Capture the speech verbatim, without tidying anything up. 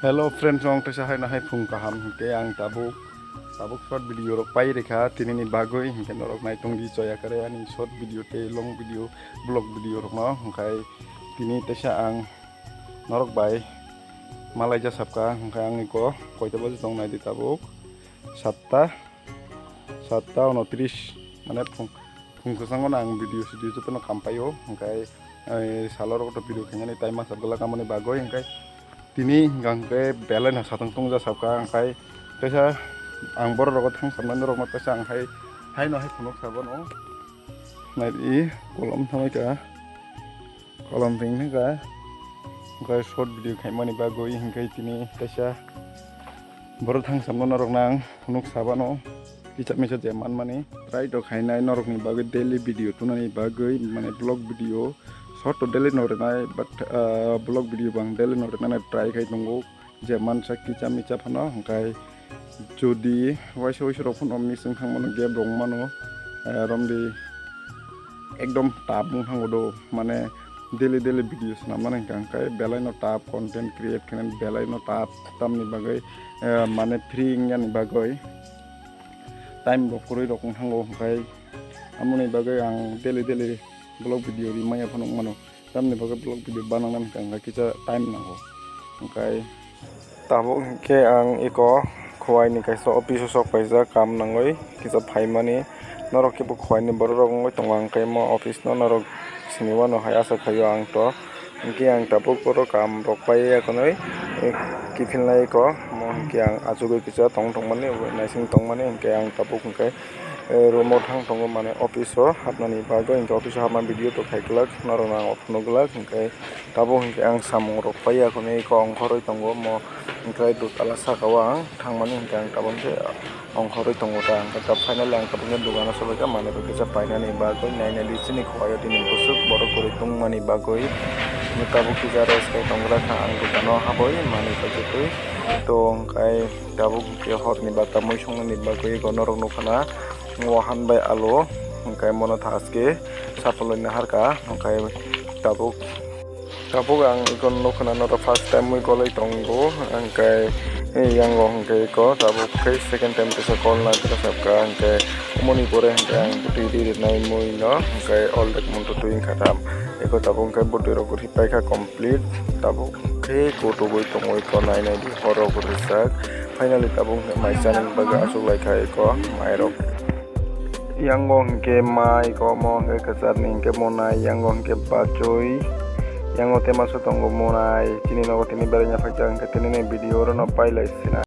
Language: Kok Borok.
Hello friends, ang teisa haino hai phung kaham hinkhe ang tabuk tabuk short video rok pai rikha tinini bagwi, hinkhe norok naitung di choya kare ani short video tei long video, vlog video rokno. Hinkhe tini teisa ang norok bai malaija sapka, hinkhe ang iko koita baje tong nai di tabuk satta, satta unotris, mane phung, phung kwchangmano ang video sidio jotono kam paio, hinkhe, eh, salo rok to video khainani time masa bwlak amoni bagwi, hinkhe tini hinkhe belai no satong tongja sapka, hinkhe teisa ang borok rogo thang samnai norokno teisa ang hai, haino hai phunuk sabono. Nai di, kolom thamai ka. Kolom ring nai ka. Hinkhe short video khaimani bagwi hinkhe tini kaisa borok thang samno norok nang phunuk sabano kicha misa je manmani. Try to khainai norokni bagwi daily video tunani bagwi, mane vlog video short to daily no rinai, but, ah, vlog video bang daily no rinani try khai tongo. Je mansa kicha micha phano, hinkhe jodi waisa waisa rok phano missing thangmano gap rok mano, eh, romdi ekdom tough wng thango do, mane daily daily video swnam mani hinkhe, hinkhe belai no tough content create khainani belai no tough, tamni bagwi, eh, mane free wngya ni bagwi time bo kwrwi rok wng thango, hinkhe amoni bagwi ang daily daily vlog video ri maya phano wng mano. Tamni bagwi vlog video banana hinkhe ang kisa time nango. Hinkhe tabuk hinkhe ang iko Khowai ni kaisa office o sok paijak kam nangwi kisa phaimani. Norok kebo Khowai ni borok rok wngwi tongo, ang khe omo office no norok sini wano hai asa khaio ang to. Hinkhe ang tabuk oro kam rok pai ya khwnwi kiphilnai iko, omo hinkhe ang achugwi kisa tong tongmani naising tongmani hinkhe ang tabuk hinkhe eh, room o thang tongo, mane office o hapnani bagwi, hinkhe office o hapma video to khai glak, norok no ang o phunuk glak, hinkhe tabuk hinkhe ang samung rok pai ya khwnwi iko ongkhorwi tongo, omo hinkhe dotala saka o ang thangmani hinkhe ang tabuk hinkhe ongkhorwi tongo ta, hinkhe ta finally ang tabuk hinkhe dogano sobaikha manwi rok kisa painani bagwi. Nainai di chini Khowai o tini bwswk borok kwrwi tongmani bagwi, hinkhe tabuk kisa rest khai tongglak kha ang dogano habwi manwi paisatwi to hinkhe. Tabuk hinkhe horni bata mui songnani bagwi iko norok nukha na, wahan bai alu, hinkhe mono thaske sapulwi naharka, hinkhe tabuk, tabuk ang iko nukha na norok first time mui golwi tongo, hinkhe yango hinkhe iko tabuk khe second time kisa kol na kisa sapka, hinkhe omoni pore hinkhe ang twi ri rinai mui no, hinkhe oldek monto twi wngkha tam, iko tabuk hinkhe bwtwi rok rw paikha complete, tabuk. Khe kotogwi tongwi tongnai nai di horrok rijak. Finally tabuk hwnkhe mai chanani bagwi achuk lai kha iko mairok. Yango hwnkhe mai iko omo hwnkhe kwcharni hwnkhe monai, yango hwnkhe bachoi, yango tei masa tongo monai. Chini nogo tini beraina phaijak hwnkhe tini ni video oro no pailai sina.